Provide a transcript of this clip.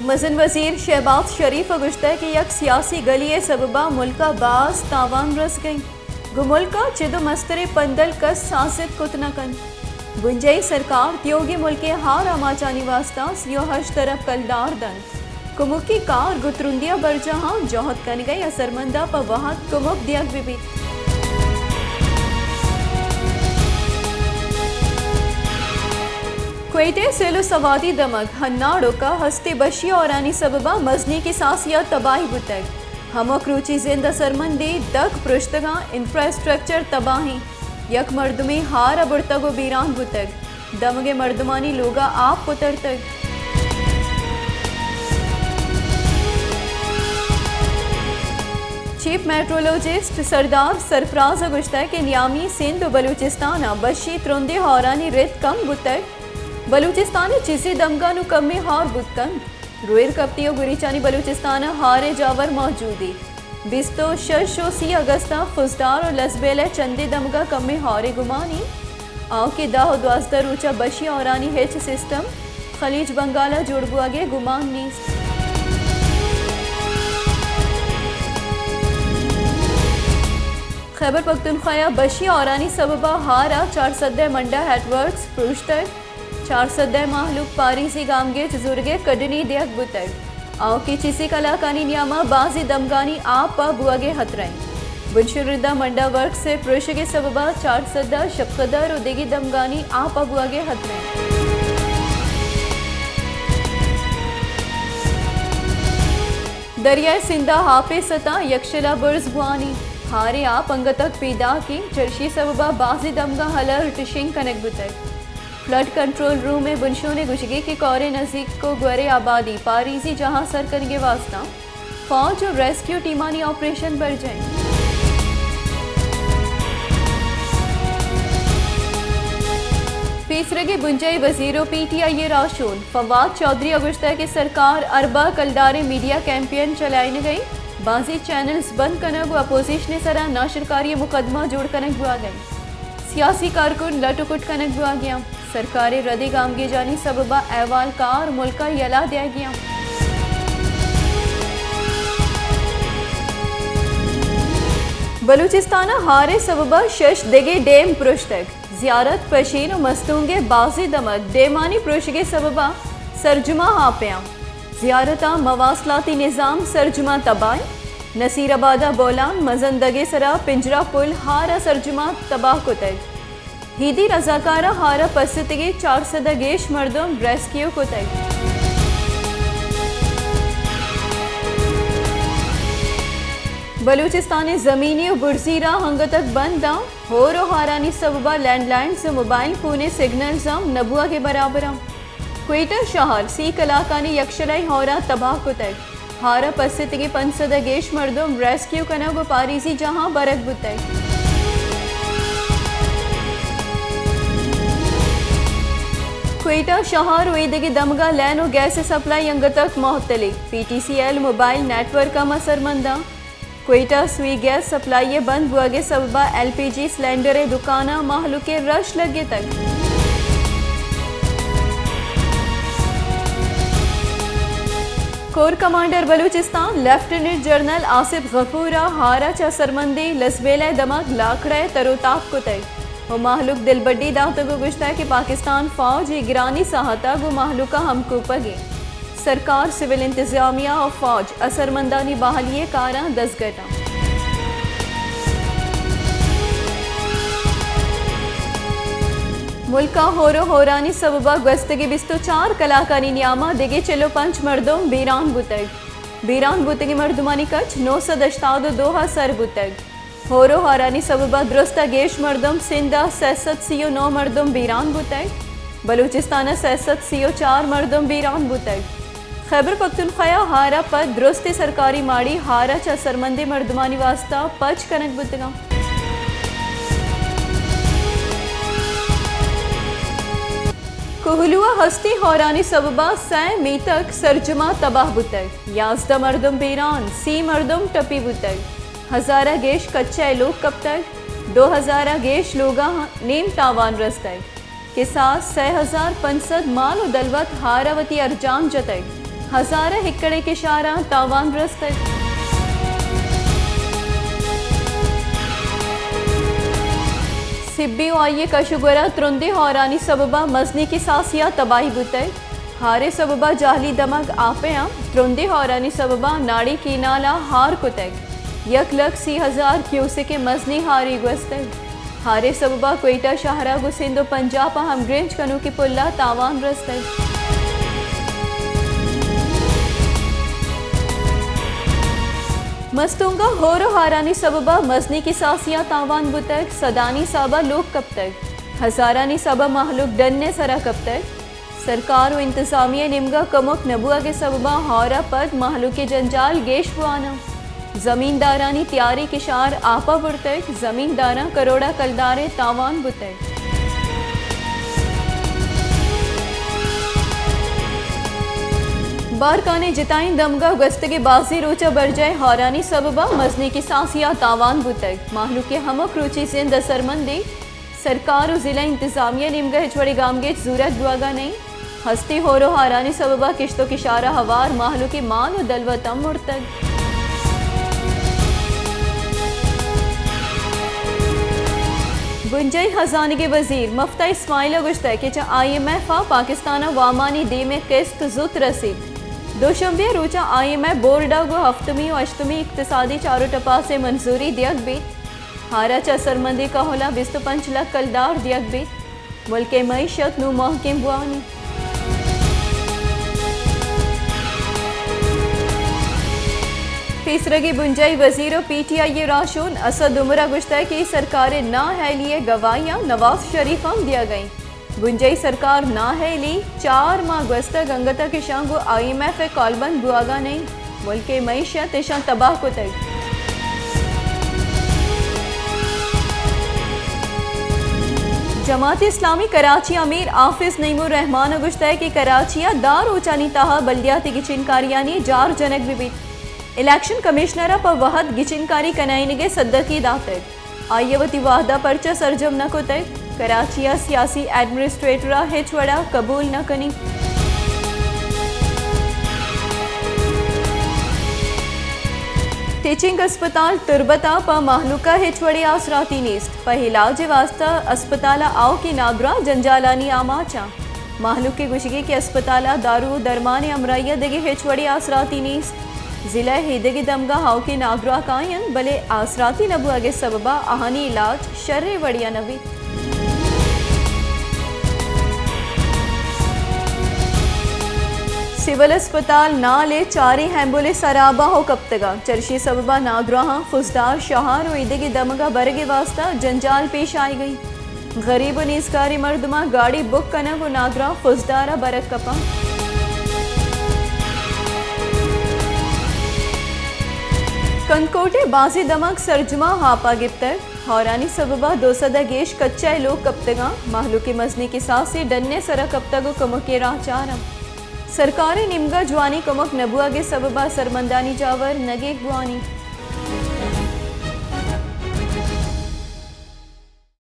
مزن وزیر شہباز شریف ءَ گوشتگ کہ یک سیاسی گلی ءِ سبب ءَ ملک ءَ باز تاوان رسگ ءَ انت۔ گوں ملک ءَ چد ءُ مستریں پندل کس ساست کت نہ کنت۔ بنجاہی سرکار تیوگیں ملک ءِ ہار آماچانی واستہ سی ءُ ہشت ارب کلدار دنت۔ کمکی کار گوں ترندی ءَ برجاہ اَنت، جہد کنگ ءِ اثرمند ءَ پہ وہد کمک دیگ بہ بیت۔ کوئٹہ ءِ سیل ءُ سوادی دمگ ہناڑک ءَ ہستیں بشی ہارانی سبب ءَ مزنیں کساسے ءَ تباہی بوتگ۔ ہمک روچی زند اثرمندیں، دگ پرشتگ اَنت، انفراسٹرکچر تباہ اِنت۔ یک مردمے ہار ءَ برتگ ءُ بیران بوتگ۔ دمگ ءِ مردمانی لوگ ءَ آپ پترتگ۔ چیف میٹرولوجسٹ سردار سرفراز ءَ گوشتگ کہ نیامی سندھ ءُ بلوچستان ءَ بشی ترندیں ہارانی رد کم بوتگ۔ بلوچستان ءِ چیزی دمگاں نوں کمیں ہار بوت کنت۔ روئر کپتی ءُ گریچانی بلوچستان ءَ ہار ءِ جاور موجود اِنت۔ بیست ءُ شش ءُ سی اگست ءَ خضدار ءُ لسبیلہ ءِ چندے دمگ ءَ کمیں ہارے گمان اِنت۔ آؤکیں دہ ءُ دوازدہ روچ ءَ بشی ہارانی ہچ سسٹم خلیج بنگال ءَ جوڑ بوگ ءِ گمان نیست۔ خیبر پختونخوا ءَ بشی ہارانی سبب ءَ ہار ءَ چار سد ءِ منڈا ہیٹ ورکس پروشتگ۔ چار سد ءِ مہلوک پاریزی گامگیج زورگ ءِ کڈنی دیگ بوتگ۔ آؤکیں چیزی کلاکانی نیام ءَ بازیں دمگانی آپ ءَ بوگ ءِ ہترہ اِنت۔ بنشون رد ءَ منڈا ورکس ءِ پروشگ ءِ سبب ءَ چار سد ءَ شپقدر ءُ دگہ دمگانی آپ ءَ بوگ ءِ ہترہ اِنت۔ دریائے سندھ ءَ آپ ءِ سطح یکشل ءَ برز بوان اِنت۔ ہار ءِ آپ انگت پیداک اِنت، چرشی ءِ سبب ءَ بازیں دمگاں الرٹ شنگ کنگ بوتگ۔ فلڈ کنٹرول روم ءِ بنشون ءِ گوشگ اِنت کہ کور ءِ نزیک ءُ گور ءِ آبادی پاریزی جاہاں سر کنگ ءِ واستہ فوج ءُ ریسکیو ٹیمانی آپریشن برجاہ اِنت۔ پیسرگیں بنجاہی وزیر ءُ پی ٹی آئی ءِ راہشون فواد چوہدری ءَ گوشتگ کہ سرکار ارباں کلداریں میڈیا کیمپین چلائینگ ءَ اِنت، بازیں چینلز بند کنگ ءُ اپوزیشن ءِ سرا ناشرکاری ءِ مقدمہ جوڑ کنگ بوگ ءَ اِنت۔ سیاسی کارکن لٹ ءُ کٹ کنگ بوگ ءَ اَنت۔ سرکار ءِ ردیں گامگیجانی سبب ءَ احوالکار ملک ءَ یلہ دیگ ءَ اَنت۔ بلوچستان ءَ ہار ءِ سبب ءَ شش دگہ ڈیم پرشتگ۔ زیارت، پشین ءُ مستونگ ءِ بازیں دمگ ڈیمانی پروشگ ءِ سبب ءَ سرجماں آپ ءَ اَنت۔ زیارت ءَ مواصلاتی نظام سرجماں تباہ اِنت۔ نصیر آباد ءَ بولان مزن دگے سرا پنجرہ پل ہار ءَ سرجماں تباہ کتگ۔ ہیدی رضاکاراں ہار ءَ پستگیں چار سد ءَ گیش مردم ریسکیو کتگ۔ بلوچستان ءِ زمینی ءُ برزی راہ انگت بند اَنت۔ ہور ءُ ہارانی سبب ءَ لینڈ لائنز ءُ موبائل فون ءِ سگنلز ہم نہ بوگ ءِ برابر اَنت۔ کوئٹہ شہر سی کلاکانی یکشلہ ءَ ہور ءَ تباہ کتگ۔ ہار ءَ پستگیں پنچ سد ءَ گیش مردم ریسکیو کنگ ءُ پاریزی جاہاں برگ بوتگ۔ کوئٹہ شہر ءُ ایدگہ دمگاں لین ءُ گیس ءِ سپلائی انگت معطل اِنت۔ P T C L mobile network ہم اثرمند اِنت۔ کوئٹہ سوئی گیس سپلائی ءِ بند بوگ ءِ سبب ءَ ایل پی جی سلنڈر ءِ دکاناں مہلوک ءِ رش لگتگ۔ Corps commander Balochistan lieutenant general Asif Ghafoor ءَ ہار ءَ چہ اثرمندیں لسبیلہ ءِ دمگ لاکڑہ ءَ تر ءُ تاب کتگ ءُ مہلوک ءَ دلبڈی داتگ ءُ گوشتگ کہ پاکستان فوج اے گرانیں ساہت ءَ گوں مہلوک ءَ ہمکوپگ اِنت۔ سرکار، سول انتظامیہ ءُ فوج اثرمندانی بحالی ءِ کاراں دزگٹ اَنت۔ ملک ءَ ہور ءُ ہورانی سبب ءَ گوستگیں بیست ءُ چار کلاکانی نیام ءَ دگہ چل ءُ پنچ مردم بیران بوتگ۔ بیران بوتگیں مردمانی کچ نو سد ہشتاد ءُ دو ءَ سر بوتگ۔ ہور ءُ ہارانی سبب ءَ درست ءَ گیش مردم سندھ ءَ سئے سد سی ءُ نو مردم بیران بوتگ۔ بلوچستان ءَ سئے سد سی ءُ چار مردم بیران بوتگ۔ خیبر پختونخوا ءَ ہار ءَ پد درستیں سرکاری ماڑی ہار ءَ چہ اثرمندیں مردمانی واستہ پچ کنگ بوتگ اَنت۔ کوہلو ءَ ہستیں ہورانی سبب ءَ سئے میتگ سرجم ءَ تباہ بوتگ، یازدہ مردم بیران، سی مردم ٹپی بوتگ، ہزار ءَ گیش کچہ ءِ لوگ کپتگ، دو ہزار ءَ گیش لوگاں نیم تاوان رستگ۔ کساس سئے ہزار پنچ سد مال ءُ دلوت ہار ءَ وتی ارجان جتگ۔ ہزارہ ایکڑ ءِ کشاراں تاوان رستگ۔ سبی ءُ آئی ءِ کش ءُ گور ءَ ترندیں ہارانی سبب ءَ مزنیں کساسے ءَ تباہی بوتگ۔ ہار ءِ سبب ءَ جہلی دمگ آپ ءَ آں۔ ترندیں ہارانی سبب ءَ ناڑی کینال ءَ ہار کتگ۔ یک لکھ سی ہزار کیوسک ءِ مزنیں ہارے گوستگ۔ ہار ءِ سبب ءَ کوئٹہ شہر ءَ گوں سندھ ءُ پنجاب ءَ ہمگرنچ کنوکیں پل ءَ تاوان رستگ۔ مستونگ ءَ ہور ءُ ہارانی سبب ءَ مزنیں کساسے ءَ تاوان بوتگ، سدانی حساب ءَ لوگ کپتگ، ہزارانی حساب ءَ مہلوک ڈن ءِ سر ءَ کپتگ۔ سرکار ءُ انتظامیہ ءِ نیمگ ءَ کمک نہ بوگ ءِ سبب ءَ ہار ءَ پد مہلوک ءِ جنجال گیش بوان اَنت۔ زمیندارانی تیاری کشار آپ ءَ برتگ، زمینداراں کروڑ ءَ کلدار ءِ تاوان بوتگ۔ بارکھان ءِ جتائیں دمگ ءَ گوستگیں بازیں روچ ءَ برجاہ ہارانی سبب ءَ مزنیں کساسے ءَ تاوان بوتگ۔ مہلوک ءِ ہمک روچی زند ءَ سرمندی سرکار ءُ ضلع انتظامیہ ءِ نیمگ ءَ ہچ وڑیں گامگیج زورگ بوگ ءَ نہ اِنت۔ ہستیں ہور ءُ ہارانی سبب ءَ کشت ءُ کشار ءَ ہوار مہلوک ءِ مال ءُ دلوت ہم مرتگ۔ بنجاہی ہزانگ ءِ وزیر مفتاح اسماعیل ءَ گوشتگ کہ چہ آئی ایم ایف ءَ پاکستان ءَ وامانی دیم ءِ قسط زوت رسیت۔ دوشنبے ءِ روچ ءَ آئی ایم ایف بورڈ ءَ گوں ہفتمی ءُ ہشتمی اقتصادی چار ءُ ٹپاس ءِ منظوری دیگ بیت۔ ہار ءَ چہ سرمندی کہول ءَ بیست ءُ پنچ لکھ کلدار دیگ بیت۔ ملک ءِ معیشت نوں مہکم بوان اِنت۔ پیسرگیں بنجاہی وزیر ءُ پی ٹی آئی ءِ راہشون اسد عمر ءَ گوشتگ کہ سرکار ءِ نااہلی ءِ گواہیاں نواز شریف ءَ ہم دیگ ءَ اِنت۔ بنجاہی سرکار نااہلی چار ماہ گوستگ، انگت ءَ کہ ایشاں گوں آئی ایم ایف ءِ کالبند بوگ ءَ نہ اِنت، ملک ءِ معیشت ایشاں تباہ کتگ۔ جماعت اسلامی کراچی ءِ امیر حافظ نعیم الرحمان ءَ گوشتگ کہ کراچی ءَ دہ روچانی تہا بلدیاتی گچینکاریانی جار جنگ بہ بیت۔ الیکشن کمشنر ءَ پہ وھد گچینکاری کنائینگ ءِ سدکی داتگ۔ آئی ءَ وتی وھد ءَ پرچا سرجم نہ کتگ؟ کراچی ءِ سیاسی ایڈمنسٹریٹر ءَ ہچ وڑ ءَ قبول نہ کنیت۔ ٹیچنگ اسپتال تربت ءَ پہ مہلوک ءَ ہچ وڑیں آسراتی نیست۔ پہ علاج ءِ واستہ اسپتال ءَ آؤکیں نادراہ جنجالانی آماچ اَنت۔ مہلوک ءِ گوشگ اِنت کہ اسپتال ءَ دارو ءُ درمان ءِ ہمراہی ءَ دگہ ہچ وڑیں آسراتی نیست۔ ضلع ءِ ایدگہ دمگ ءَ آؤکیں نادراہ کاینت، بلے آسراتی نہ بوگ ءِ سبب ءَ آہانی علاج شریں وڑے ءَ نہ بیت۔ سول اسپتال نال ءِ چاریں ایمبولینس ہراب ءُ کپتگ اَنت۔ چرشی ءِ سبب ءَ نادراہاں خضدار شہار ءُ ایدگہ دمگ ءَ برگ ءِ واستہ جنجال پیش آیگ ءَ اِنت۔ غریب ءُ نیزگاریں مردماں گاڑی بک کنگ ءُ نادراہ خضدار ءَ برگ کپ اَنت۔ کندکوٹ ءِ بازیں دمگ سرجم ءَ آپ ءَ گپتگ۔ ہارانی سبب ءَ دو سد ءَ گیش کچہ ءِ لوگ کپتگ اَنت۔ مہلوک ءِ مزنیں کساسے ڈن ءِ سر ءَ کپتگ ءُ کمک ءِ راہ چار اَنت۔ سرکار ءِ نیمگ ءَ جوانیں کمک نہ بوگ ءِ سبب ءَ سرمندانی جاور نگیگ بوان اِنت۔